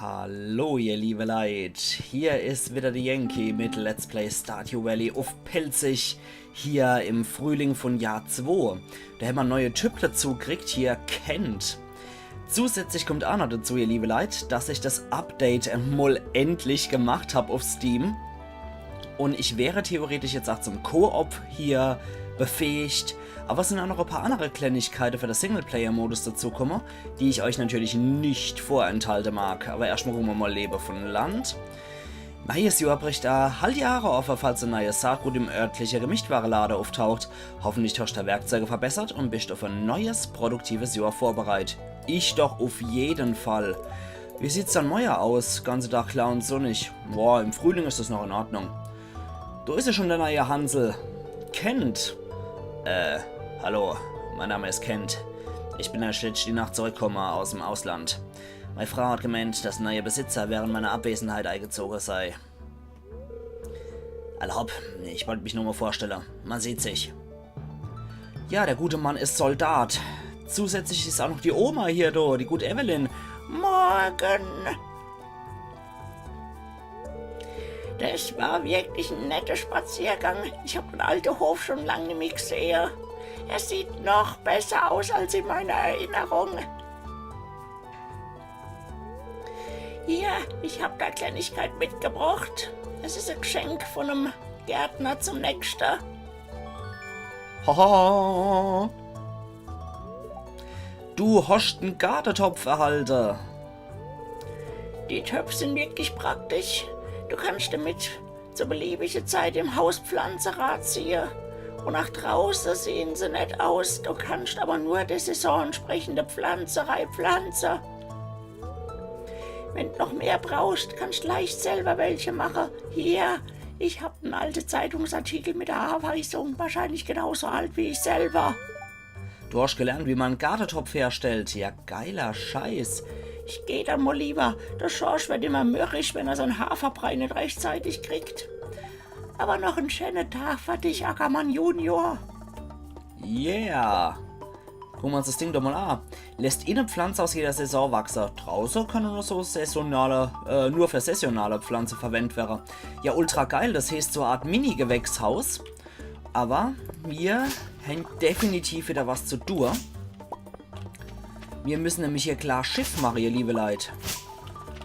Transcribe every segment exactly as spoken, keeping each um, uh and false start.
Hallo, ihr liebe Leit. Hier is wieder de Yankee mit Let's Play Stardew Valley uff Pälzisch. Hier im Frühling von Jahr zwei. Do hämmer en neie Typ dazu gekriegt, hier Kent. Zusätzlich kommt aa noch dazu, ihr liebe Leit, dass ich das Update mol endlich gemacht hab uff Steam. Und ich wär theoretisch jetzt aa zum Koop hier befähigt. Aber es sin aa noch e paar annere Kleinigkeite für de Singleplayer-Modus dazukomme, die ich euch natürlich nicht vorenthalte mag. Aber erschtmol gucke mer mol Lebe von Land. Neies Johr bricht aa. Halt die Aache offe, falls e neies Saatgut im örtliche Gemischtwarelade uftaucht. Hoffentlich hoscht dei Werkzeuge verbessert und bischt uff e neies, produktives Johr vorbereit. Ich doch uff jeden Fall. Wie sieht's dann morje aus? Ganze Tag klar und sonnig. Boah, im Frühling is es noch in Ordnung. Do is er schon, der neie Hansel. Kent. Äh, hallo. Mein Name is Kent. Ich bin erscht letscht die Nacht zurückkomme aus em Ausland. Mei Frau hat gemeint, dass de neie Besitzer während meiner Abwesenheit eigezoge sei. Alla hopp, ich wollt mich nur mol vorstelle. Man sieht sich. Ja, der gute Mann is Soldat. Zusätzlich is aa noch die Oma hier do, die gute Evelyn. Morgen. Das war wirklich en nette Spaziergang. Ich hab den alte Hof schon lang nimmi gesehe. Er sieht noch besser aus als in meiner Erinnerung. Hier, ich hab da Kleinigkeit mitgebracht. Das is e Geschenk von em Gärtner zum nächste. Haha. Du hoscht en Gartetopf erhalte. Die Töpf sin wirklich praktisch. Du kannst damit zur beliebigen Zeit im Haus Pflanze raziehen. Und nach draußen sehen se nett aus. Du kannst aber nur der Saison entsprechende Pflanze reipflanze. Wenn du noch mehr brauchst, kannst leicht selber welche machen. Hier, ich hab en alte Zeitungsartikel mit der Anweisung, wahrscheinlich genauso alt wie ich selber. Du hoscht gelernt, wie man en Gartetopf herstellt. Ja, geiler Scheiß. Ich geh dann mol lieber. Der Schorsch wird immer mürrisch, wenn er sein Haferbrei nit rechtzeitig kriegt. Aber noch en schönen Tag für dich, Ackermann Junior. Yeah. Gucke mer uns das Ding doch mol aa. Lässt inne Pflanze aus jeder Saison wachse. Drauße könne nur so saisonale, äh, nur für saisonale Pflanze verwendt wäre. Ja, ultra geil. Das heißt, so e Art Mini-Gewächshaus. Aber mir hän definitiv wieder was zu tue. Mir müssen nämlich hier klar Schiff mache, ihr liebe Leit.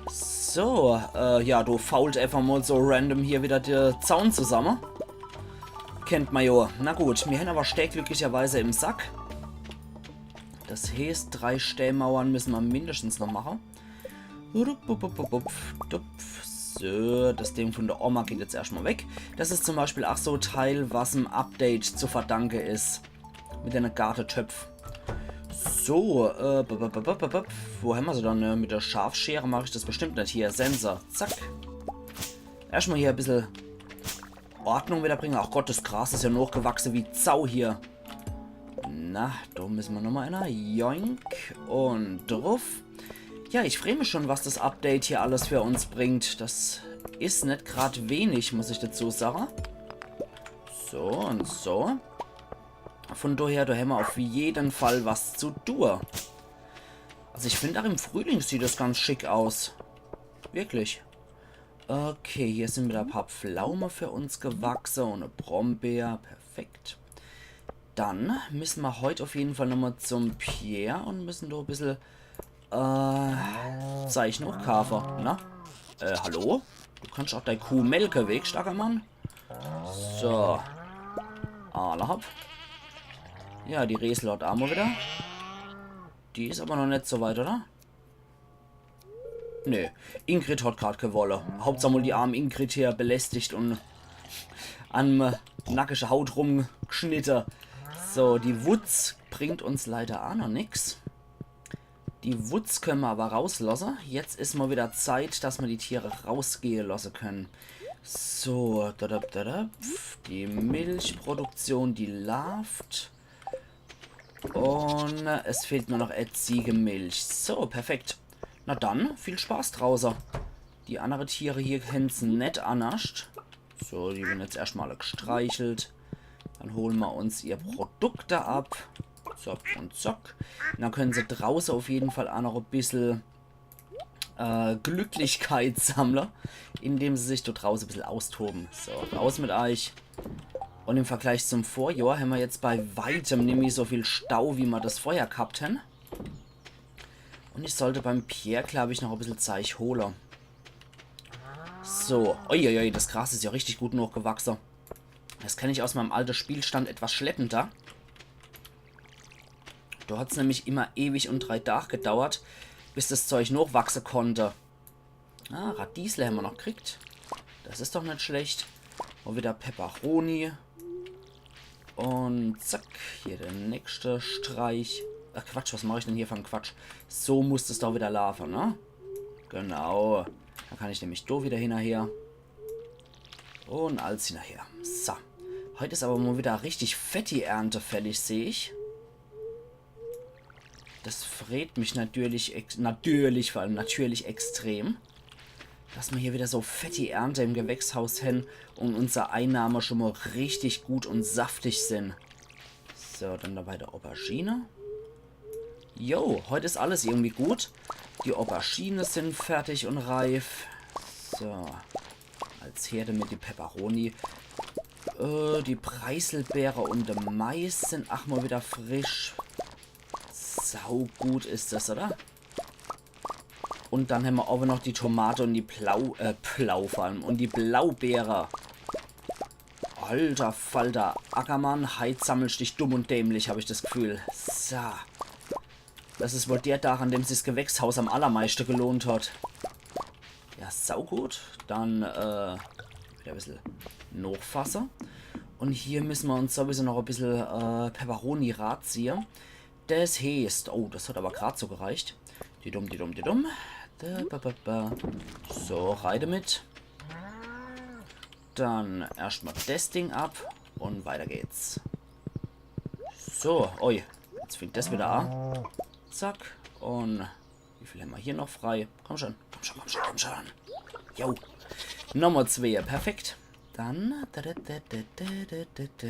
So, äh, ja, do fault einfach mol so random hier wieder der Zaun zusamme. Kennt mer jo. Na gut, mir hän aber Stää glücklicherweise im Sack. Das heißt, drei Stäämauern müssen mer mindestens noch mache. Hurup, bup, bup, bup, bup, dup. So, das Ding von der Oma geht jetzt erscht mol weg. Das is zum Beispiel ach so e Teil, was em Update zu verdanke is. Mit dene Gartetöpf. So, äh, bup, bup, bup, bup, bup. Wo hämmer se dann? Äh, mit der Schafschere mach ich das bestimmt nit. Hier, Sense. Zack. Erscht mol hier e bissel Ordnung wieder bringe. Ach Gott, das Gras is ja noch gewachse wie Sau hier. Na, do müssen mer noch mol einer. Joink. Und druff. Ja, ich free mich schon, was das Update hier alles für uns bringt. Das is nit grad wenig, muss ich dazu sage. So und so. Von daher, do hämmer auf jeden Fall was zu tue. Also ich find, ach im Frühling sieht das ganz schick aus. Wirklich. Okay, hier sind wieder e paar Pflaume für uns gewachse und e Brombeer. Perfekt. Dann müssen mer heut auf jeden Fall noch mol zum Pierre und müssen do e bissel, äh, Zeichen hochkaafe. Na? Äh, hallo? Du kannst ach dei Kuh melke, wegsch, starker Mann. So. Alla hopp. Ja, die Resel hat ach mol wieder. Die is aber noch nit so weit, oder? Nee, Ingrid hat grad kee Wolle. Hauptsach mol die arm Ingrid hier belästigt und an, äh, nackische Haut rumgeschnitte. So, die Wutz bringt uns leider ach noch nix. Die Wutz könne mer aber rauslosse. Jetzt is mol wieder Zeit, dass mer die Tiere rausgehe losse könne. So, da, da, da, da. Die Milchproduktion, die laaft. Und es fehlt nur noch e Ziegemilch. So, perfekt. Na dann, viel Spaß drauße. Die annere Tiere hier kennen's net annerscht. So, die werden jetzt erscht mol alle gestreichelt. Dann holen mer uns ihr Produkte ab. Zack und zack. Und dann können se drauße auf jeden Fall ach noch e bissel, äh, Glücklichkeit sammle, indem se sich do drauße e bissel austobe. So, raus mit eich. Un im Vergleich zum Vorjohr hämmer jetzt bei weitem nimmi so viel Stau, wie mer das vorher gehabt hän. Un ich sollt beim Pierre, glaab ich, noch e bissel Zeich hole. So, uiuiui, das Gras is ja richtig gut nochgewachse. Das kenn ich aus meim alte Spielstand etwas schleppender. Do hat's nämlich immer ewig un drei Dag gedauert, bis das Zeich nochwachse konnt. Ah, Radiesle hämmer noch gekriegt. Das is doch net schlecht. Un wieder Peperoni. Un zack, hier de nächste Streich. Ach Quatsch, was mach ich denn hier für en Quatsch? So muss es doch wieder laafe, ne? Genau. Do kann ich nämlich do wieder hinnerher. Un alles hinnerher. So. Heut is awwer mol wieder richtig fetti Ernte fällig, seh ich. Das freet mich natürlich, ex natürlich, vor allem natürlich extrem, dass mer hier wieder so fetti Ernte im Gewächshaus hän un unser Einnahme schon mol richtig gut un saftig sin. So, dann do bei der Aubergine. Jo, heut is alles irgendwie gut. Die Aubergine sin fertig un reif. So. Als her demit die Peperoni. Äh, die Preiselbeere un de Mais sin ach mol wieder frisch. Saugut is das, oder? Un dann hämmer awwer noch die Tomate un die Blau-, äh, Blau vor allem. Un die Blaubeere. Alter Falter, Ackermann, heit sammelst dich dumm un dämlich, hab ich das Gefühl. So. Das is wohl der Dag, an dem sich's Gewächshaus am allermeischte gelohnt hat. Ja, saugut. Dann, äh, wieder e bissel nochfasse. Un hier misse mer uns sowieso noch e bissel, äh, Peperoni ratziehe. Das heeßt, oh, das hat awwer grad so gereicht. Didum, didum, didum. Da, ba, ba, ba. So, rei demit. Dann erscht mol das Ding ab un weiter geht's. So, oi, jetzt fängt das wieder a. Zack, un wie viel hämmer hier noch frei? Komm schon, komm schon, komm schon, komm schon. Jo, nochmol zwee, perfekt. Dann, da, da, da, da, da, da, da, da.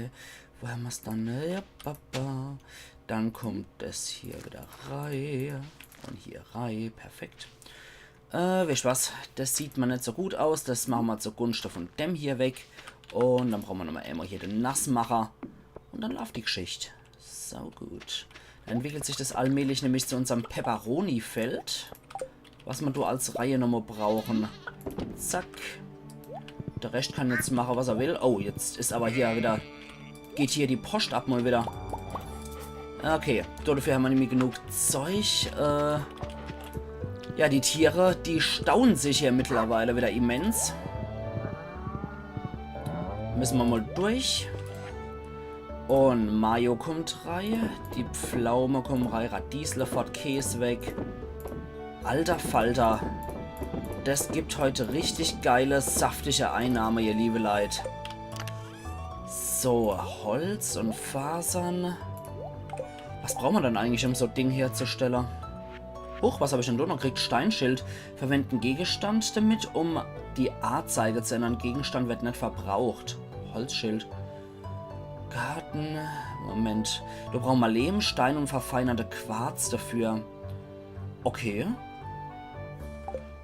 Wo hämmer's dann? Ja, ba, ba. Dann kommt das hier wieder rei. Un hier rei, perfekt. Äh, wisst was? Das sieht mer net so gut aus. Das mache mer zugunschte von dem hier weg. Un dann brauche mer nochmol emol hier den Nassmacher. Un dann laaft die Geschicht. Saugut. Do entwickelt sich das allmählich nämlich zu unserm Peperoni-Feld. Was mer do als Reihe nochmol brauche. Zack. Der Rescht kann jetzt mache, was er will. Oh, jetzt is awwer hier wieder, geht hier die Post ab mol wieder. Okay, dodefür hämmer nimmi genug Zeich. Äh, ja, die Tiere, die stauen sich hier mittlerweile wieder immens. Misse mer mol durch. Un Mayo kommt rei. Die Pflaume kommen rei. Radiesle fort, Käs weg. Alter Falter. Das gibt heut richtig geile, saftige Einnahme, ihr liebe Leit. So, Holz un Fasern. Was braucht mer dann eigentlich, um so Ding herzustelle? Huch, was hab ich denn do noch gekriegt? Steinschild. Verwenden Gegenstand damit, um die Anzeige zu ändern. Gegenstand wird net verbraucht. Holzschild. Garten. Moment. Do brauche mer Lehmstein un verfeinerte Quarz dafür. Okay.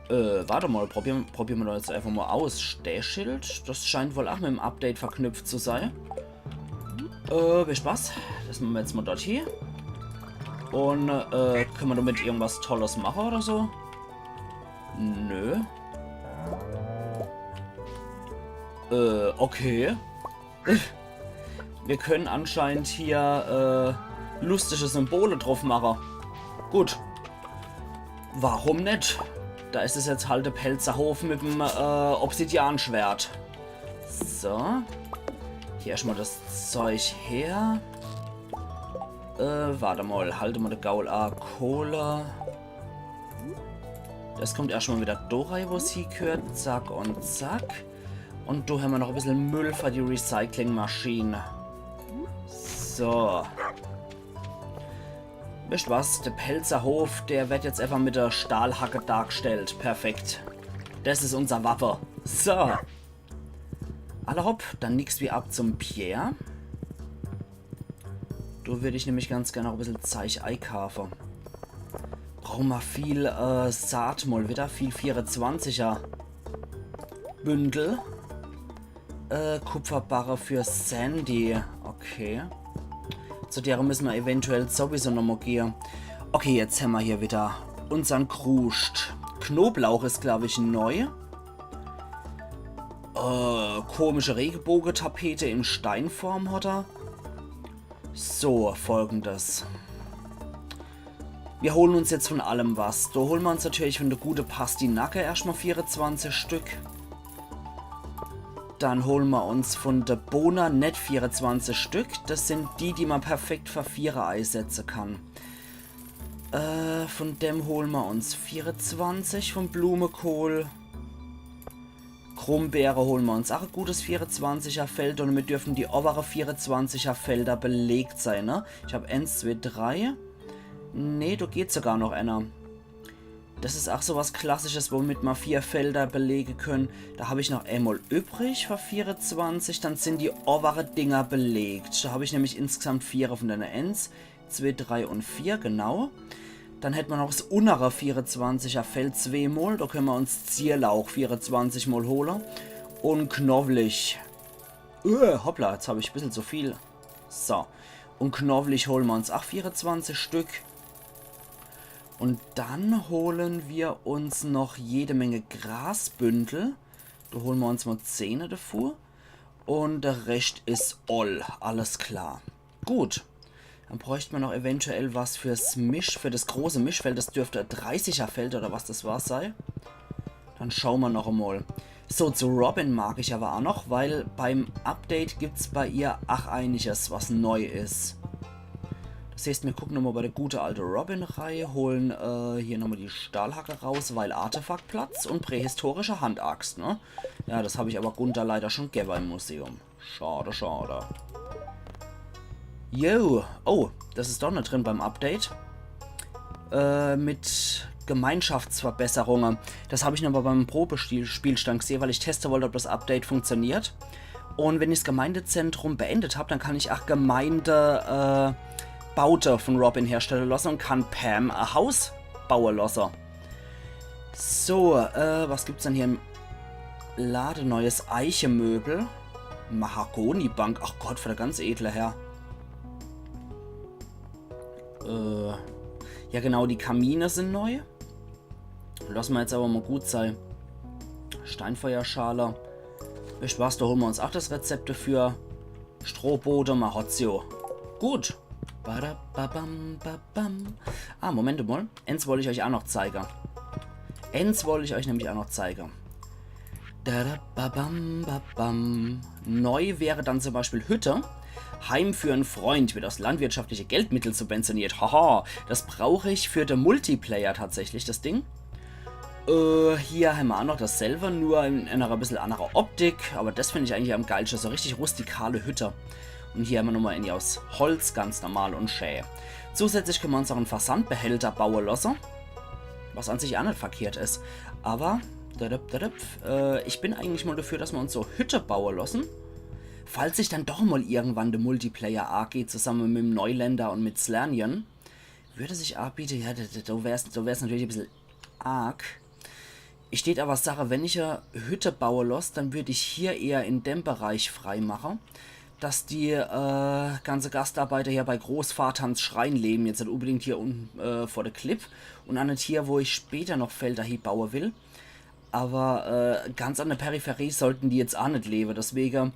Äh, wart mol, probiere, probiere mer doch jetzt einfach mol aus. Stehschild, das scheint wohl ach mit em Update verknüpft zu sei. Äh, viel Spaß. Das mache mer jetzt mol dort hie. Un, äh, kenne mer damit irgendwas Tolles mache oder so? Nö. Äh, okay. Mir kenne anscheinend hier, äh, lustige Symbole druff mache. Gut. Warum net? Do is es jetzt halt de Pälzerhof mit em, äh, Obsidianschwert. So. Hier erscht mol das Zeich her. Äh, wart mol, halt mol de Gaul a. Kohle. Das kommt erscht mol wieder do rei, wo's hiegehört. Zack un zack. Un do hämmer noch e bissel Müll für die Recyclingmaschine. So. Wisst was? De Pälzerhof, der werd jetzt einfach mit der Stahlhacke dargestellt. Perfekt. Das is unser Wappe. So. Alla hopp, dann nix wie ab zum Pierre. Do würd ich nämlich ganz gern noch e bissel Zeich eikaafe. Brauche mer viel, äh, Saat mol wieder, viel vierezwanziger Bündel. Äh, Kupferbarre für Sandy. Okay. Zu dere müsse mer eventuell sowieso nochmol gehe. Okay, jetzt hämmer hier wieder unsern Kruscht. Knoblauch is, glaub ich, neu. Äh, komische Regewogetapete in Steinform hat er. So, folgendes. Mir holen uns jetzt von allem was. Do holen mer uns natürlich von de gute Pastinake erschtmol vierezwanzig Stück. Dann holen mer uns von de Bohne net vierezwanzig Stück. Das sind die, die mer perfekt für Viere eisetze kann. Äh, von dem holen mer uns vierezwanzig vom Blumekohl. Grumbeere holen mer uns ach e gutes vierezwanziger Feld un mir dürfen die obere vierezwanziger Felder belegt sein, ne? Ich hab eins, zwei, drei. Nee, do geht sogar noch einer. Das is ach so was Klassisches, womit mer vier Felder belege können. Do hab ich noch einmal übrig für vierezwanzig, dann sind die obere Dinger belegt. Do hab ich nämlich insgesamt vier von dene eins, zwei, drei un vier, genau. Dann hätt mer noch das unnere vierezwanziger Feld zwee mol. Do können mer uns Zierlauch vierezwanzig mol hole. Un Knowlich. Äh, hoppla, jetzt hab ich e bissel zu viel. So. Un Knowlich holen mer uns ach vierezwanzig Stück. Un dann holen mer uns noch jede Menge Grasbündel. Do holen mer uns mol zehne davor. Un der Rescht is all. Alles klar. Gut. Dann bräucht mer noch eventuell was fürs Misch-, für das große Mischfeld. Das dürfte e dreißiger Feld oder was das war sei. Dann schaue mer noch emol. So, zu Robin mag ich aber ach noch, weil beim Update gibt's bei ihr ach einiges, was neu is. Das heißt, mir gucken nochmol bei der gute alte Robin rei, holen, äh, hier nochmol die Stahlhacke raus, weil Artefaktplatz un prähistorische Handaxt, ne? Ja, das hab ich aber Gunther leider schon gewwe im Museum. Schade, schade. Yo. Oh, das is doch net drin beim Update. Äh, mit Gemeinschaftsverbesserungen. Das hab ich nochmol beim Probespielstand gesehen, weil ich teste wollte, ob das Update funktioniert. Un wenn ich's Gemeindezentrum beendet hab, dann kann ich ach Gemeinde, äh, Baute von Robin herstelle lasse un kann Pam e Haus baue lasse. So, äh, was gibt's denn hier im Lade Neues? Eichemöbel. Mahagonibank. Ach Gott, für der ganz edle Herr. Äh, ja genau, die Kamine sind neu. Lass mer jetzt aber mol gut sei. Steinfeuerschale. Wisst was, do holen mer uns ach das Rezept dafür. Strohbode, Mahozio. Gut. Badababam, babam. Ah, Moment mol. Eins wollt ich euch ach noch zeige. Eins wollt ich euch nämlich ach noch zeige. Dadababam, babam. Neu wäre dann zum Beispiel Hütte. Heim für einen Freund wird aus landwirtschaftliche Geldmittel subventioniert. Haha, das brauch ich für den Multiplayer tatsächlich, das Ding. Äh, hier hämmer ach noch dasselbe, nur in einer bissel anderer Optik. Aber das find ich eigentlich am geilsten, so richtig rustikale Hütte. Un hier hämmer nochmol eine aus Holz, ganz normal un schä. Zusätzlich können mer uns ach en Versandbehälter baue lasse. Was an sich ach net verkehrt is. Aber, dadap, dadap, äh, ich bin eigentlich mol dafür, dass mer uns so Hütte baue lassen. Falls sich dann doch mol irgendwann de Multiplayer aageht, zusamme mit em Neuländer un mit Slanion, würde sich aabiete, ja, do, do, do wär's, do wär's natürlich e bissel arg. Ich tät aber sage, wenn ich e Hütte baue lass, dann würd ich hier eher in dem Bereich freimache, dass die, äh, ganze Gastarbeiter hier bei Großvatans Schrein leben, jetzt net unbedingt hier unten, äh, vor der Klipp, un ach net hier, wo ich später noch Felder hie baue will. Aber, äh, ganz an der Peripherie sollten die jetzt ach net lebe. Deswege,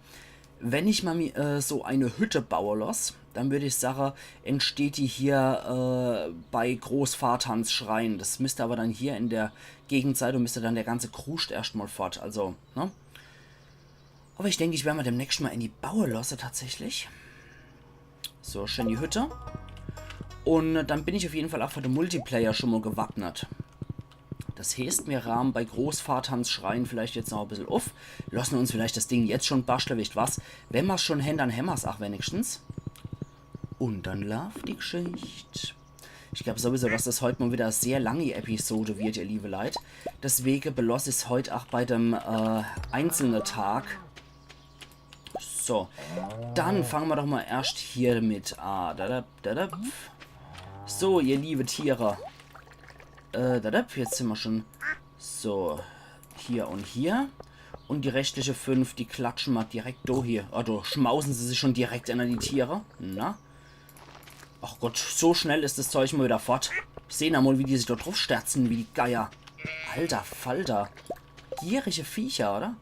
wenn ich mer mi-, äh, so eine Hütte baue lass, dann würd ich sage, entsteht die hier, äh, bei Großvatans Schrein. Das müsst aber dann hier in der Gegend sei, do müsst dann der ganze Kruscht erscht mol fort. Also, ne? Aber ich denk, ich wer mer demnächst mol eine baue lasse tatsächlich. So, schön die Hütte. Un, äh, dann bin ich auf jeden Fall ach für de Multiplayer schon mol gewappnet. Das heeßt, mir raamen bei Großvatans Schrein vielleicht jetzt noch e bissel uff. Lassen uns vielleicht das Ding jetzt schon bastle, wisst was? Wenn mer's schon hen, dann hämmer's ach wenigstens. Un dann laaft die Gschicht. Ich glaub sowieso, dass das heut mol wieder e sehr langi Episode wird, ihr liebe Leit. Deswege beloss ich's heut ach bei dem, äh, einzelne Tag. So, dann fange mer doch mol erscht hier mit a. Da, da, da, da. So, ihr liebe Tiere. Äh, da, da, jetzt sin mer schon so hier un hier. Un die restliche fünf, die klatsche mer direkt do hier. Oh, do schmause se sich schon direkt an die Tiere. Na? Ach Gott, so schnell is das Zeug mol wieder fort. Sehn mer mol, wie die sich do druff stürze, wie die Geier. Alter Falter. Gierige Viecher, oder?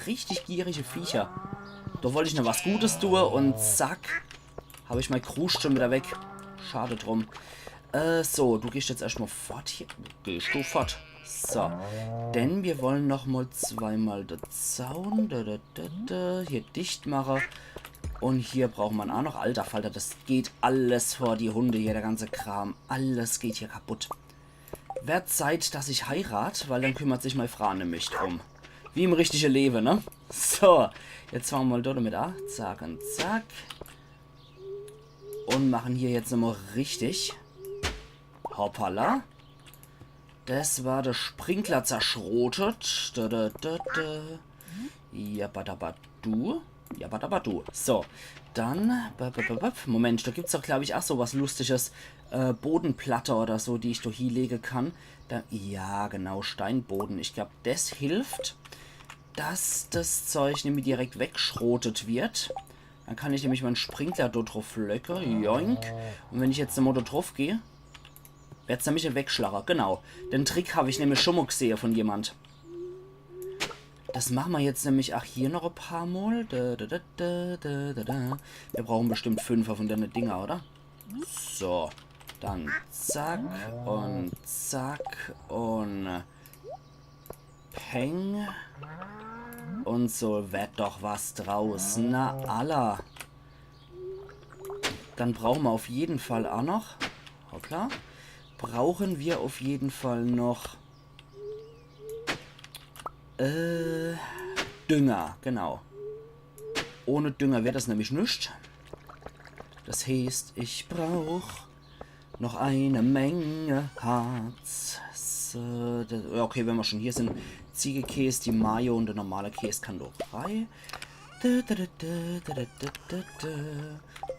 Richtig gierige Viecher. Do wollt ich noch was Gutes tue un zack, hab ich mei Kruscht schon wieder weg. Schade drum. Äh, so, du gehst jetzt erscht mol fort. Hier gehst du fort. So. Denn mir wollen noch mol zweimal de Zaun. Da, da, da, da, hier dicht mache. Un hier brauche mer aa noch. Alter Falter, das geht alles vor die Hunde hier, der ganze Kram. Alles geht hier kaputt. Werd Zeit, dass ich heirat, weil dann kümmert sich mei Fraa nämlich drum. Wie im richtige Lewe, ne? So, jetzt fange mer mol do damit a. Zack un zack. Un mache hier jetzt nochmol richtig. Hoppala. Das war der Sprinkler zerschrotet. Da, da, da, da. Ja, badabadu. Ja, badabadu. So, dann. Ba, ba, ba, ba. Moment, do gibt's doch, glaub ich, aa so was Lustiges. Äh, Bodenplatte oder so, die ich do hielege kann. Da, ja, genau, Steinboden. Ich glaub, das hilft, dass das Zeug nämlich direkt wegschrotet wird. Dann kann ich nämlich mein Sprinkler do druff löcke. Joink. Un wenn ich jetzt nochmol do druff geh, werd's nämlich wegschlache. Genau. Den Trick hab ich nämlich schon mol gesehe von jemand. Das mache mer jetzt nämlich aa hier noch e paar Mol. Da, da, da, da, da, da, da. Mir brauche bestimmt fünfer von dene Dinger, oder? So. Dann zack un zack un peng. Un so werd doch was draus. Na, alla. Dann brauche mer auf jeden Fall aa noch. Hoppla. Brauche mer auf jeden Fall noch. Äh, Dünger, genau. Ohne Dünger wird das nämlich nix. Das heißt, ich brauch noch e Menge Harz. So, das, ja, okay, wenn mer schon hier sin, Ziegekäs, die Mayo un der normale Käs kann doch rei. Da, da, da.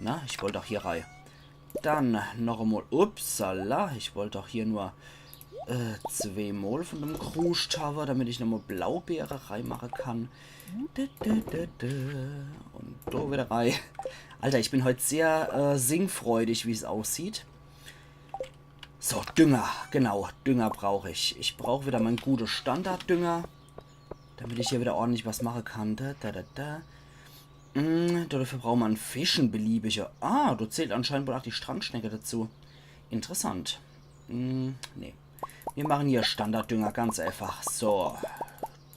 Na, ich wollt doch hier rei. Dann noch emol. Upsala, ich wollt doch hier nur, äh, zwee Mol von dem Kruscht hawwe, damit ich nochmol Blaubeere reimache kann. Dü, dü, dü, dü. Un do wieder rei. Alter, ich bin heut sehr, äh, singfreudig, wie's aussieht. So, Dünger. Genau, Dünger brauch ich. Ich brauch wieder mein gute Standarddünger. Damit ich hier wieder ordentlich was mache kann. Da, da, da, da. Mm, dafür brauch mer en Fischen beliebige. Ah, do zählt anscheinend wohl aa die Strandschnecke dazu. Interessant. Mm, nee. Mir mache hier Standarddünger, ganz einfach. So.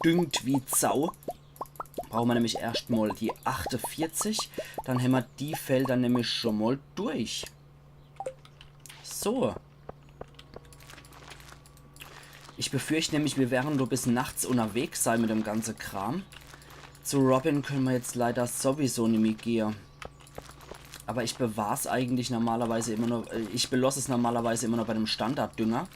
Düngt wie Sau. Brauche mer nämlich erscht mol die achtevierzig. Dann hämmer die Felder nämlich schon mol durch. So. Ich befürcht nämlich, mir werre do bis nachts unnerwegs sei mit dem ganze Kram. Zu Robin könne mer jetzt leider sowieso nimmi gehe. Aber ich bewahr's eigentlich normalerweise immer nur, äh, ich beloss es normalerweise immer nur bei dem Standarddünger.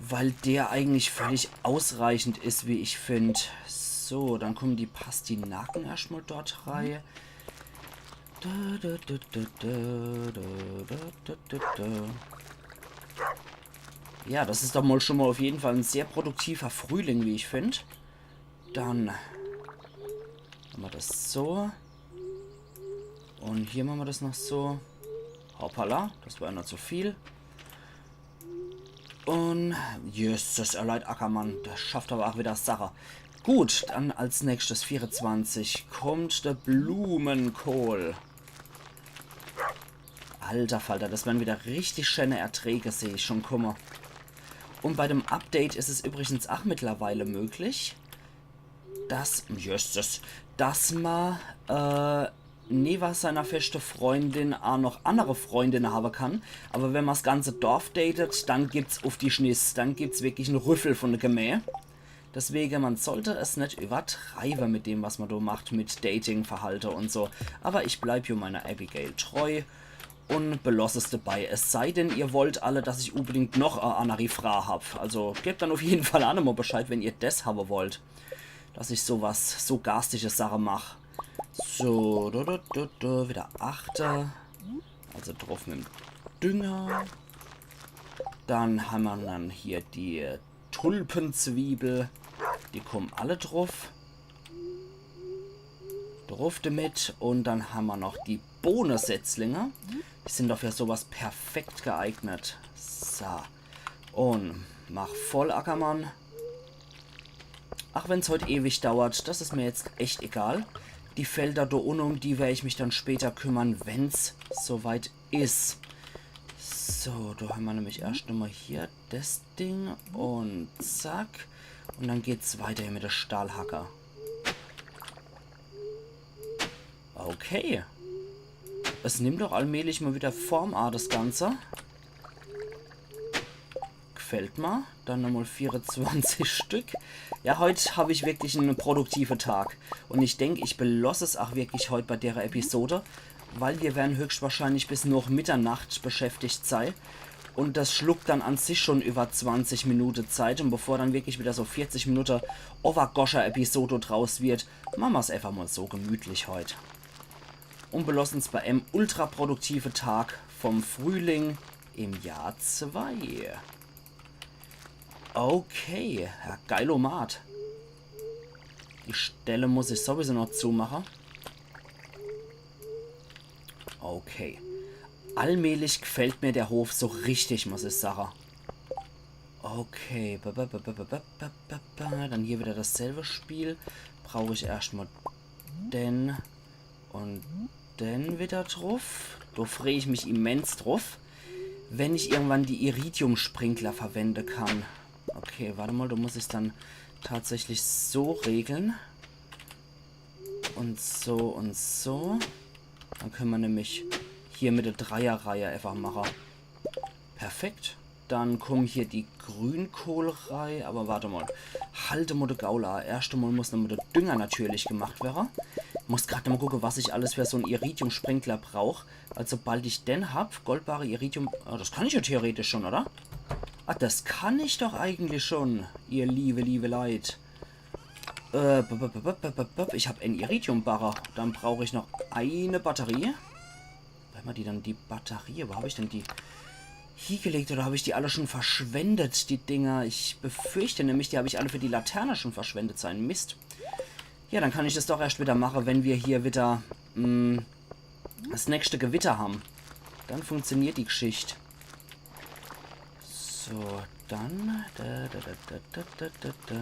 Weil der eigentlich völlig ausreichend is, wie ich find. So, dann kommen die Pastinaken erscht mol dort rei. Da, da, da, da. Ja, das is doch mol schon mol auf jeden Fall en sehr produktiver Frühling, wie ich find. Dann mache mer das so. Un hier mache mer das noch so. Hoppala, das war noch zu viel. Un Jesus, Erleid Ackermann, das schafft aber aa wieder Sache. Gut, dann als nächstes vierezwanzig kommt der Blumenkohl. Alter Falter, das werre wieder richtig schöne Erträge, seh ich schon kumme. Un bei dem Update is es übrigens aa mittlerweile möglich, dass, Jesus, dass mer, äh, newe seiner feschte Freundin aa noch annere Freundinne hawwe kann. Aber wenn mer s ganze Dorf datet, dann gibt's uff die Schniss. Dann gibt's wirklich en Rüffel von de Gemäh. Deswege, mer sollt es net übertreibe mit dem, was mer do macht, mit Dating-Verhalte un so. Aber ich bleib jo meiner Abigail treu un beloss es dabei. Es sei denn, ihr wollt alle, dass ich unbedingt noch e anneri Fraa hab. Also gebt dann uff jeden Fall aa nochmol Bescheid, wenn ihr des hawwe wollt. Dass ich so was, so garstige Sache mach. So, do, do, do, do, wieder achte. Also druff mit em Dünger. Dann hammer dann hier die Tulpenzwiebel. Die kommen alle druff. Druff damit. Und dann hammer noch die Bohnesetzlinge. Die sind doch für sowas perfekt geeignet. So. Und mach voll, Ackermann. Ach wenn's heut ewig dauert, das is mir jetzt echt egal. Die Felder do unne, um die wer ich mich dann später kümmern, wenn's soweit is. So, do hammer nämlich erscht nochmal hier das Ding und zack. Und dann geht's weiter hier mit der Stahlhacke. Okay. Es nimmt doch allmählich mal wieder Form a, das Ganze. Gfällt mer. Dann nochmal vierezwanzig Stück. Ja, heut hab ich wirklich en produktive Tag. Und ich denk, ich beloss es ach wirklich heut bei dere Episode, weil wir werden höchstwahrscheinlich bis noch Mitternacht beschäftigt sei. Und das schluckt dann an sich schon über zwanzig Minute Zeit. Und bevor dann wirklich wieder so vierzig Minute Overgosher-Episode draus wird, mache mer's einfach mal so gemütlich heut. Und belossen uns bei em ultraproduktive Tag vom Frühling im Jahr zwei. Okay, Herr Geilomat. Die Stelle muss ich sowieso noch zumache. Okay. Allmählich gfällt mir der Hof so richtig, muss ich sache. Okay. Ba, ba, ba. Dann hier wieder dasselbe Spiel. Brauch ich erscht mal den und den wieder druff. Do free ich mich immens druff, wenn ich irgendwann die Iridium-Sprinkler verwende kann. Okay, warte mal, do muss ich's dann tatsächlich so regle. Und so und so. Dann könne mer nämlich hier mit der Dreierreihe einfach mache. Perfekt. Dann kommen hier die Grünkohl rei. Aber warte mal. Halt mal de Gaul a. Erscht mal muss nochmal der Dünger natürlich gemacht werre. Muss grad mal gucke, was ich alles für so'n Iridium-Sprinkler brauch. Also sobald ich den hab, Goldbarre, Iridium. Ah, das kann ich ja theoretisch schon, oder? Ah, das kann ich doch eigentlich schon, ihr liebe, liebe Leit. Äh, b, b, b, b, b, b, b, ich hab en Iridium-Barre. Dann brauch ich noch eine Batterie. Wo hammer die dann, die Batterie? Wo hab ich denn die hiegelegt? Oder hab ich die alle schon verschwendet, die Dinger? Ich befürchte nämlich, die hab ich alle für die Laterne schon verschwendet sein. Mist. Ja, dann kann ich das doch erscht wieder mache, wenn wir hier wieder, mm, das nächste Gewitter haben. Dann funktioniert die Geschicht. So, dann. Da, da, da, da, da, da, da.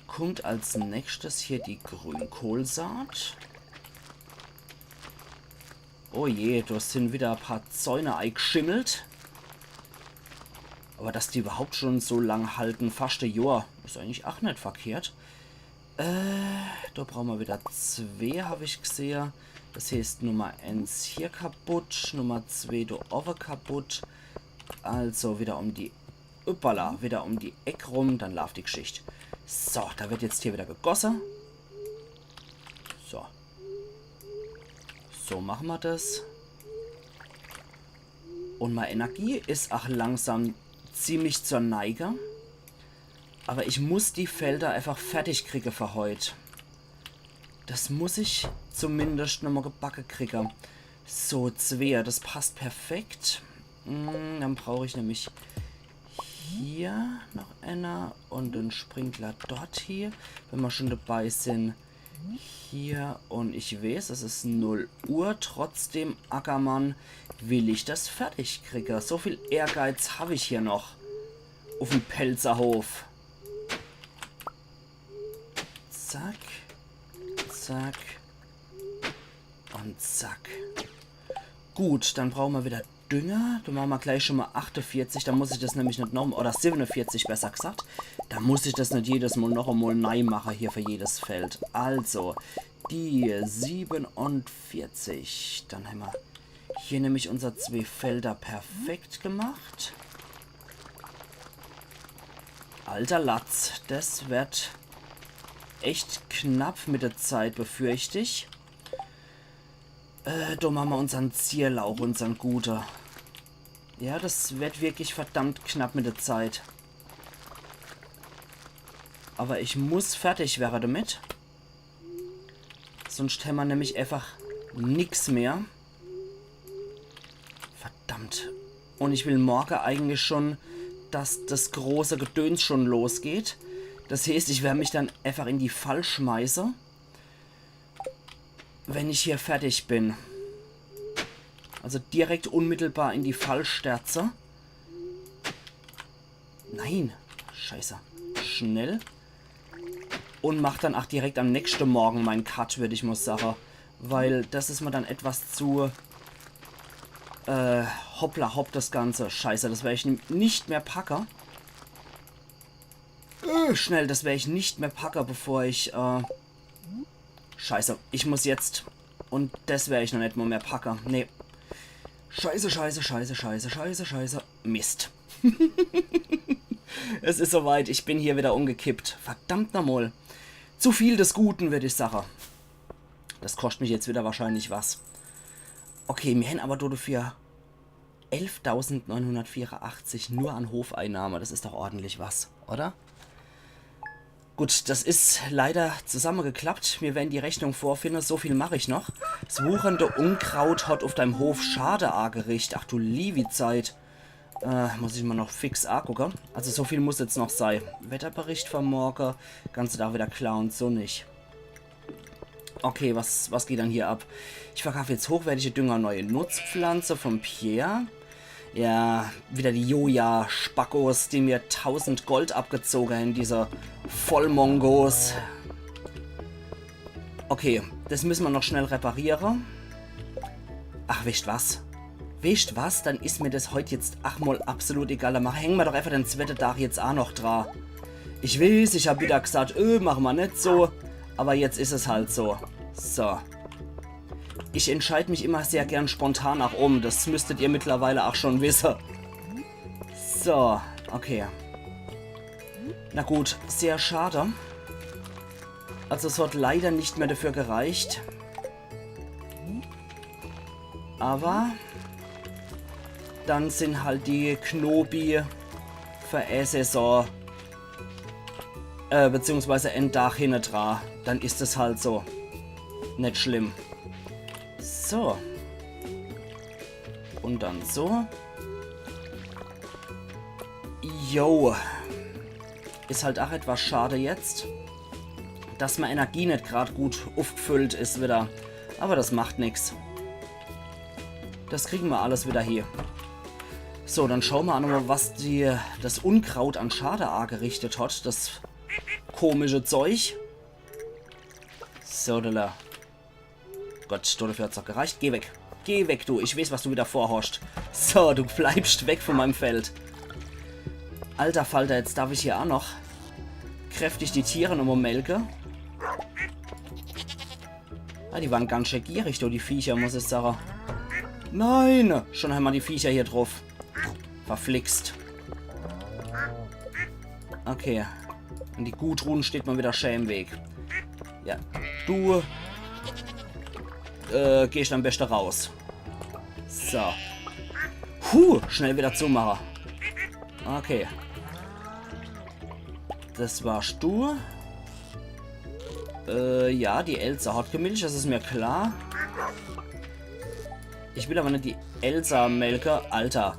Kommt als nächstes hier die Grünkohlsaat. Oh je, do sind wieder e paar Zäune eigschimmelt. Aber dass die überhaupt schon so lang halten, fascht e Johr, is eigentlich ach net verkehrt. Äh, do brauche mer wieder zwee, hab ich gsehe. Das heißt, Nummer eins hier kaputt, Nummer zwee do owwe kaputt. Also wieder um die, uppala, wieder um die Eck rum, dann laaft die Geschicht. So, da wird jetzt hier wieder gegosse. So. So mache mer das. Und mei Energie is ach langsam ziemlich zur Neige. Aber ich muss die Felder einfach fertig kriege für heut. Das muss ich zumindest nochmal gebacke kriege. So, zwee, das passt perfekt. Mm, dann brauch ich nämlich hier noch einer und en Sprinkler dort hier, wenn mer schon dabei sind. Hier, und ich weiß, es is null Uhr, trotzdem, Ackermann, will ich das fertig kriege. So viel Ehrgeiz hab ich hier noch. Uff'm Pälzerhof. Zack, zack und zack. Gut, dann brauche mer wieder Dünger. Do mache mer gleich schon mal achtundvierzig, da muss ich das nämlich net noch, oder siebenundvierzig besser gesagt. Da muss ich das net jedes Mal noch einmal nei mache hier für jedes Feld. Also, die siebenundvierzig. Dann hammer hier nämlich unser zwee Felder perfekt gemacht. Alter Latz, das wird echt knapp mit der Zeit, befürcht ich. Äh, do mache mer unsern Zierlauch, unsern gute. Ja, das wird wirklich verdammt knapp mit der Zeit. Aber ich muss fertig werre damit. Sonst hammer nämlich einfach nix mehr. Verdammt. Und ich will morge eigentlich schon, dass das große Gedöns schon losgeht. Das heeßt, ich wer mich dann einfach in die Fall schmeiße, wenn ich hier fertig bin. Also direkt unmittelbar in die Fall stürze. Nein. Scheiße. Schnell. Und mach dann auch direkt am nächsten Morgen mein Cut, würd ich mal sagen. Weil das is mir dann etwas zu, äh, hoppla hopp das Ganze. Scheiße, das wer ich n- nicht mehr packe. Äh, schnell, das wer ich nicht mehr packe, bevor ich, äh, Scheiße, ich muss jetzt. Und das wer ich noch nicht mal mehr packe. Nee. Scheiße, scheiße, scheiße, scheiße, scheiße, scheiße. Mist. Es is soweit, ich bin hier wieder umgekippt. Verdammt nochmal. Zu viel des Guten, würd ich sagen. Das kostet mich jetzt wieder wahrscheinlich was. Okay, mir hän aber dafür elftausendneunhundertvierundachtzig nur an Hofeinnahme. Das is doch ordentlich was, oder? Gut, das is leider zusammengeklappt. Mir werden die Rechnung vorfinden. So viel mach ich noch. Das wuchernde Unkraut hat auf deinem Hof Schade angerichtet. Ach du liewi Zeit. Äh, muss ich mal noch fix angucken. Also so viel muss jetzt noch sei. Wetterbericht für morgen. Ganze Tag wieder klar und sonnig. Okay, was, was geht dann hier ab? Ich verkaufe jetzt hochwertige Dünger, neue Nutzpflanze vom Pierre. Ja, wieder die Joja-Spackos, die mir tausend Gold abgezogen haben, diese Vollmongos. Okay, das müssen wir noch schnell reparieren. Ach, wisst was? Wisst was? Dann is mir das heut jetzt ach mal absolut egal. Dann mach, hängen wir doch einfach den zweiten Tag jetzt auch noch dran. Ich weiß, ich hab wieder gesagt, öh, machen wir nicht so. Aber jetzt is es halt so. So. Ich entscheid mich immer sehr gern spontan nach oben. Das müsstet ihr mittlerweile auch schon wissen. So, okay. Na gut, sehr schade. Also es hat leider nicht mehr dafür gereicht. Aber dann sind halt die Knobi für e Saison, äh, beziehungsweise en Tag hinne dra. Dann is es halt so. Nicht schlimm. So. Und dann so. Jo. Is halt auch etwas schade jetzt, dass meine Energie nicht grad gut aufgefüllt is wieder. Aber das macht nix. Das kriegen wir alles wieder hier. So, dann schauen wir auch nochmal, was die, das Unkraut an Schade angerichtet hat. Das komische Zeug. So, da. Gott, dafür hat's doch gereicht. Geh weg. Geh weg, du. Ich weiß, was du wieder vorhascht. So, du bleibst weg von meinem Feld. Alter Falter, jetzt darf ich hier auch noch kräftig die Tiere nochmal melke. Ah, die waren ganz schön gierig, du, die Viecher, muss ich sagen. Nein! Schon haben wir die Viecher hier drauf. Verflixt. Okay. Und die Gudrun steht mal wieder schä im Weg. Ja. Du. Äh, gehst am besten raus. So. Puh, schnell wieder zumachen. Okay. Das warst du. Äh, ja, die Elsa hat gemilcht, das is mir klar. Ich will aber nicht die Elsa melke. Alter.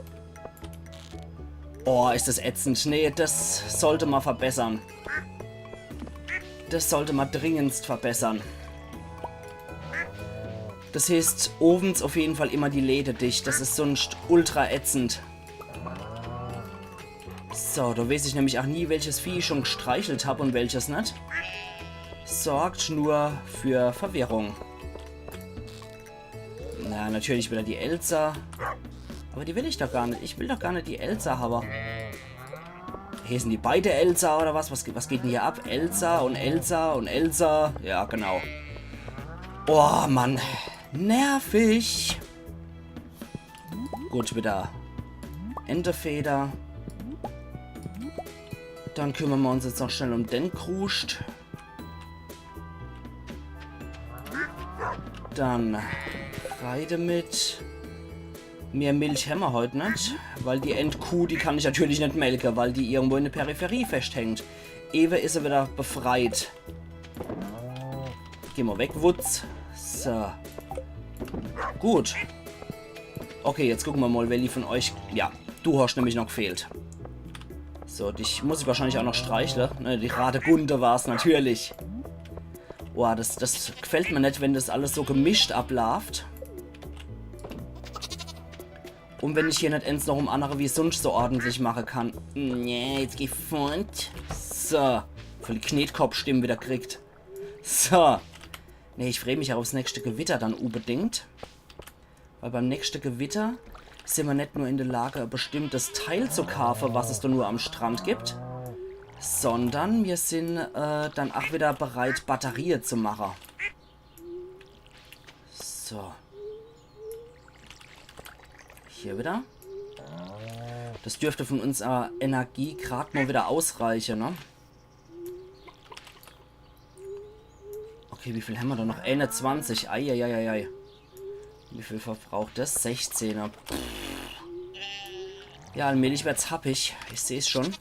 Oh, is das ätzend. Nee, das sollte ma verbessern. Das sollte ma dringendst verbessern. Das heeßt, owens auf jeden Fall immer die Läde dicht. Das is sonst ultra ätzend. So, da weiß ich nämlich auch nie, welches Vieh ich schon gestreichelt hab und welches net. Sorgt nur für Verwirrung. Na, natürlich wieder die Elsa. Aber die will ich doch gar net. Ich will doch gar net die Elsa haben. Hier sind die beide Elsa oder was? Was, ge- was geht denn hier ab? Elsa und Elsa und Elsa. Ja, genau. Oh, Mann. Nervig. Gut, wieder Entefeder. Dann kümmern wir uns jetzt noch schnell um den Kruscht. Dann rein damit. Mehr Milch hämmer heut net, weil die Endkuh, die kann ich natürlich net melke, weil die irgendwo in der Peripherie festhängt. Ewe is er wieder befreit. Geh mal weg, Wutz. So. Gut. Okay, jetzt gucke mer mol, welli von euch... Ja, du hosch nämlich noch gfehlt. So, dich muss ich wahrscheinlich aa noch streichle. Ne, die Radegunde war's natürlich. Boah, das, das gfällt mer net, wenn das alles so gemischt ablaaft. Un wenn ich hier net ens noch um annere wie sunscht so ordentlich mache kann. Nee, jetzt geh fort. So. Voll die Knetkoppstimm wieder kriegt. So. Nee, ich free mich aa uffs nächschte Gewitter dann unbedingt. Weil beim nächschte Gewitter sin mer net nur in de Lage, e bestimmtes Teil zu kaafe, was es do nur am Strand gibt, sondern mir sin, äh, dann aa wieder bereit, Batterie zu mache. So. Hier wieder. Das dürft von unserer Energie grad mol wieder ausreiche, ne? Okay, wie viel hämmer do noch? Eenezwanzig. Eieieiei. Wie viel verbraucht das? Sechzehner. Pff. Ja, allmählich werd's happig. Ich seh's schon.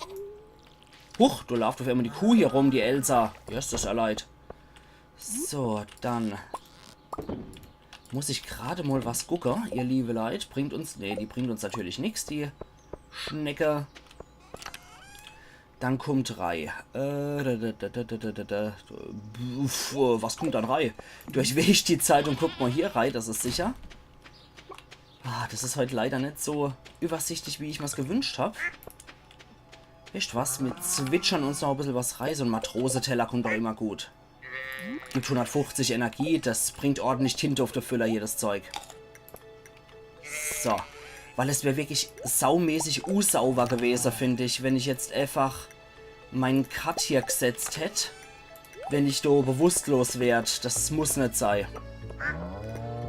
Huch, do laaft uff emol die Kuh hier rum, die Elsa. Ja, is das aa leid. So, dann muss ich grad mol was gucke, ihr liewe Leit. Bringt uns... Nee, die bringt uns natürlich nix, die Schnecke. Dann kummt rei. Äh, da, da, da. Uff, was kummt dann rei? Durchweg ich die Zeit un guck mol hier rei, das is sicher. Ah, das is heut leider net so übersichtlich, wie ich mer's gewünscht hab. Wisst was, mir zwitschern uns noch e bissel was rei. So en Matroseteller kummt doch immer gut. Gibt hundertfuchzig Energie, das bringt ordentlich Tinte uff de Füller hier, das Zeug. So. Weil es wär wirklich saumäßig unsauber gewese, find ich, wenn ich jetzt eefach mein Cut hier gsetzt hätt, wenn ich do bewusstlos werd. Das muss net sei.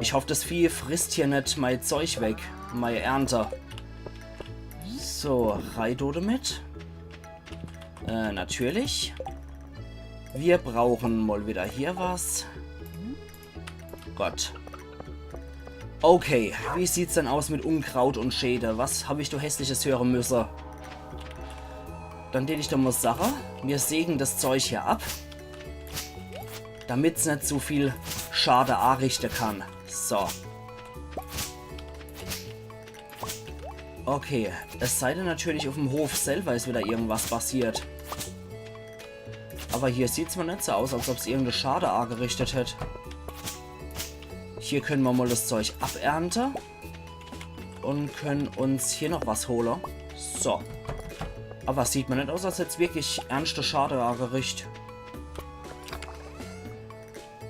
Ich hoff, das Vieh frisst hier net mei Zeug weg. Mei Ernte. So, rei do demit. Äh, natürlich. Wir brauchen mol wieder hier was. Gott. Okay, wie sieht's dann aus mit Unkraut un Schäde? Was hab ich do Hässliches höre müsse? Dann deet ich doch mol sache, mir sägen das Zeug hier ab, damit's net zu viel Schade aarichte kann. So. Okay, es sei denn natürlich, uffm Hof selber is wieder irgendwas passiert. Aber hier sieht's mol net so aus, als ob's irgende Schade aagerichtet hätt. Hier könne mer mol das Zeug abernte. Un könne uns hier noch was hole. So. Aber sieht mer net aus, als hätt's wirklich ernschte Schade aagericht.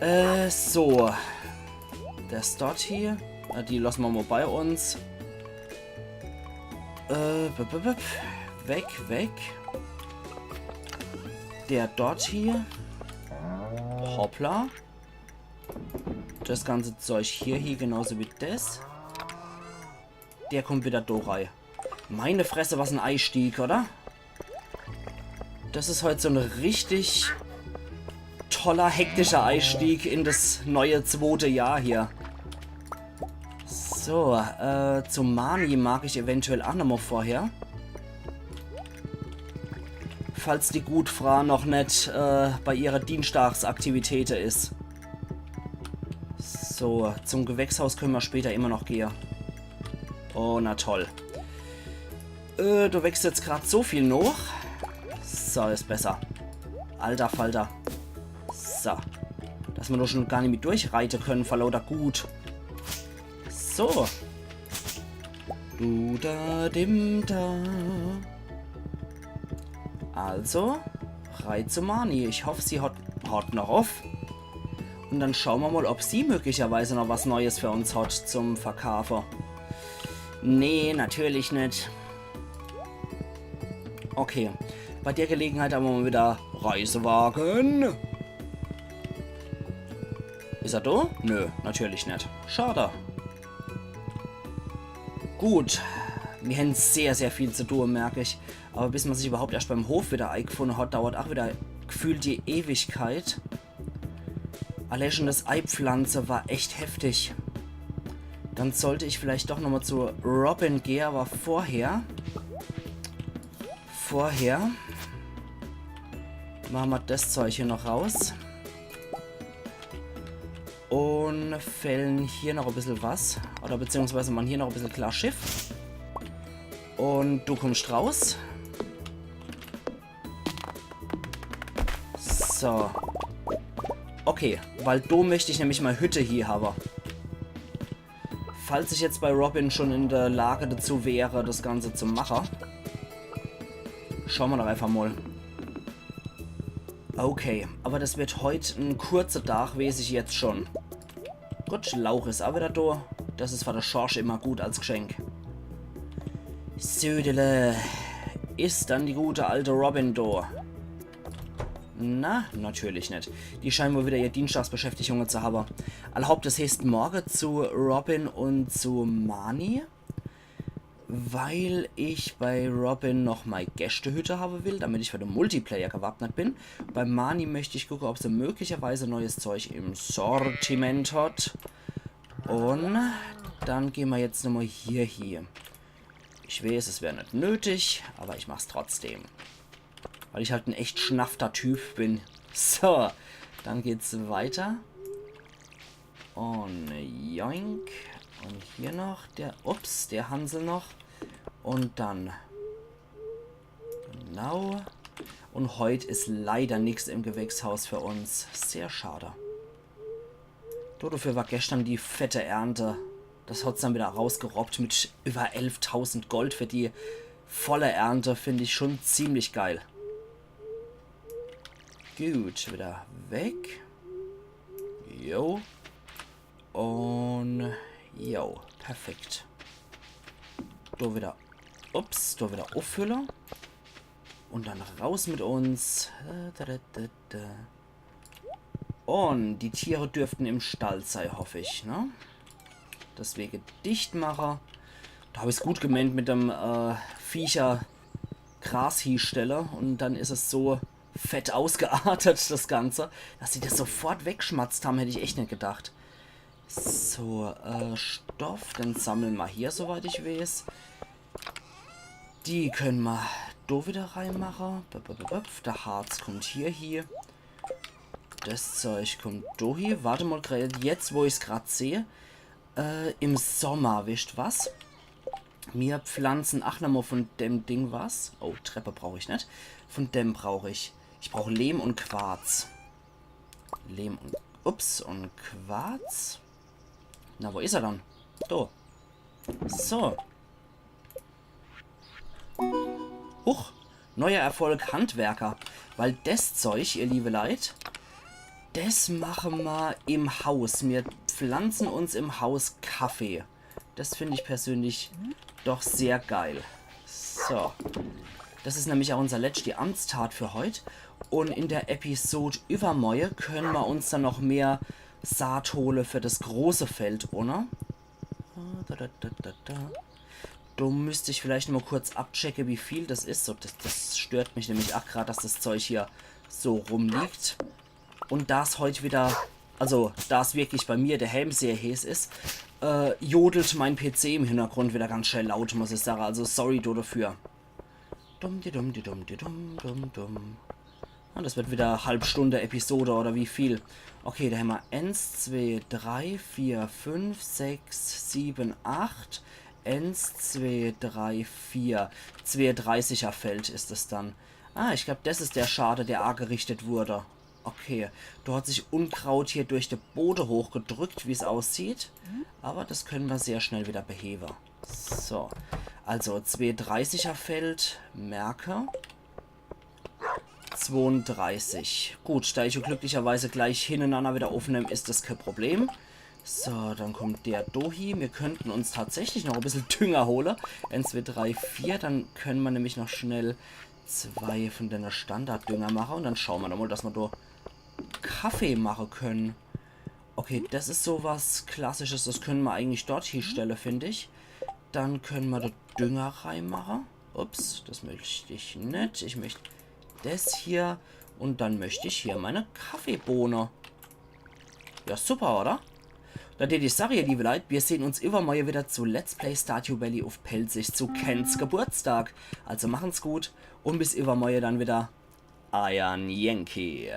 Äh, so. Das dort hier. Äh, die losse mer mol bei uns. Äh, bip, bip, bip. Weg, weg. Der dort hier. Hoppla. Das ganze Zeug hier, hier genauso wie das. Der kommt wieder do rei. Meine Fresse, was en Eistieg, oder? Das is heut so en richtig toller, hektischer Eistieg in das neue zwote Jahr hier. So, äh, zu Marnie mag ich eventuell aa nochmol vorher. Falls die gut Fraa noch net, äh, bei ihre Dienstagsaktivitäte is. So, zum Gewächshaus könne mer später immer noch gehe. Oh, na toll. Äh, du wächst jetzt grad so viel noch. So, is besser. Alter Falter. So. Dass mer do schon gar nimmi durchreite könne vor lauter Gut. So. Du da dim da. Also, rei zu Marnie. Ich hoff, sie hat, hat noch uff. Un dann schaue mer mol, ob sie möglicherweise noch was Neues für uns hat zum Verkaafe. Nee, natürlich net. Okay. Bei der Gelegenheit awwer mol wieder Reisewagen. Is er do? Nö, natürlich net. Schade. Gut. Mir hänn sehr, sehr viel zu tun, merk ich. Awwer bis mer sich überhaupt erscht beim Hof wieder eigfunne hat, dauert ach wieder gefühlt die Ewigkeit. Allee schon das Eipflanze war echt heftig. Dann sollt ich vielleicht doch nochmol zu Robin gehe, awwer vorher, vorher mache mer das Zeug hier noch raus. Un fällen hier noch e bissel was. Oder beziehungsweise man hier noch e bissel klar Schiff. Un du kummst raus. So. Okay, weil do möcht ich nämlich mei Hütte hier hawwe. Falls ich jetzt bei Robin schon in der Lage dazu wäre, das Ganze zu mache. Schaue mer doch einfach mal. Okay, aber das wird heut en kurzer Tag, weeß ich jetzt schon. Gut, Lauch is a wieder do. Das is für de Schorsch immer gut als Geschenk. Södele, is dann die gute alte Robin do? Na, natürlich net. Die scheint wohl wieder ihr Dienstagsbeschäftigung zu hawwe. Allhaupt, das heeßt morge zu Robin un zu Marnie, weil ich bei Robin noch mei Gäschtehütte hawwe will, damit ich für de Multiplayer gewappnet bin. Bei Marnie möcht ich gucke, ob se möglicherweise neues Zeug im Sortiment hat. Un dann gehn mer jetzt nochmal hier hie. Ich weeß, es wär net nötig, aber ich mach's trotzdem. Weil ich halt en echt schnafter Typ bin. So, dann geht's weiter. Un joink. Un hier noch der, ups, der Hansel noch. Un dann. Genau. Un heut is leider nix im Gewächshaus für uns. Sehr schade. Do, dafür war gestern die fette Ernte. Das hat's dann wieder rausgerobbt mit über elftausend Gold für die volle Ernte. Find ich schon ziemlich geil. Gut, wieder weg. Jo. Un jo, perfekt. Do wieder, ups, do wieder uffülle. Un dann raus mit uns. Äh, da, da, da, da. Un die Tiere dürften im Stall sei, hoff ich, ne? Deswege dicht mache. Do hab ich's gut gemeint mit dem, äh, Viecher Gras hiestelle. Un dann is es so fett ausgeartet, das Ganze. Dass sie das sofort wegschmatzt haben, hätt ich echt net gedacht. So, äh, Stoff, den sammle mer hier, soweit ich weeß. Die könne mer do wieder reinmache. Bup, bup, bup, bup. Der Harz kommt hier hie. Das Zeug kommt do hie. Wart mal, grad jetzt, wo ich's grad seh. Äh, im Sommer, wisst was? Mir pflanzen ach nochmal von dem Ding was. Oh, Treppe brauch ich net. Von dem brauch ich. Ich brauch Lehm un Quarz. Lehm un, ups, un Quarz. Na, wo is er dann? Do. So. Huch. Neuer Erfolg, Handwerker. Weil des Zeug, ihr liebe Leit, des mache mer im Haus. Mir pflanzen uns im Haus Kaffee. Das find ich persönlich doch sehr geil. So. Das is nämlich auch unser letzte Amtstat für heut. Un in der Episode übermorje könne mer uns dann noch mehr Saat hole für das große Feld, oder? Ah, da, da, da, da, da. Do müsst ich vielleicht nochmal kurz abchecke, wie viel das is. So, das, das stört mich nämlich ach grad, dass das Zeug hier so rumliegt. Un da's heut wieder, also da's wirklich bei mir dehäm sehr heeß is, äh, jodelt mein P C im Hintergrund wieder ganz schön laut, muss ich sage. Also sorry do dafür. Dumm, di dumm, di dumm, di dumm, dumm, dumm. Un das wird wieder halb Stunde Episode oder wie viel. Okay, do hämmer eins, zwei, drei, vier, fünf, sechs, sieben, acht. Eins, zwei, drei, vier. Zweiunddreißiger Feld is es dann. Ah, ich glaub, das is der Schade, der agerichtet wurde. Okay, do hat sich Unkraut hier durch de Bode hochgedrückt, wie's aussieht. Aber das könne mer sehr schnell wieder behewe. So, also zweiunddreißiger Feld, merke. Zweiunddreißig. Gut, da ich jo glücklicherweise gleich hintereinander wieder aufnehm, is das kein Problem. So, dann kommt der do hie. Mir könnten uns tatsächlich noch e bissel Dünger hole. Eins, zwei, drei, vier. Dann könne mer nämlich noch schnell zwei von dene Standarddünger mache. Un dann schaue mer doch mal, dass mer do Kaffee mache könne. Okay, das is so was Klassisches. Das könne mer eigentlich dort hiestelle, find ich. Dann könne mer do Dünger reinmache. Ups, das möcht ich net. Ich möcht das hier. Un dann möcht ich hier meine Kaffeebohne. Ja, super, oder? Dann tät ich sage, ihr liebe Leit, mir sehn uns übermorje wieder zu Let's Play Stardew Valley uff Pälzisch zu Kens Geburtstag. Also machen's gut un bis übermorje dann wieder. Eiern Yankee.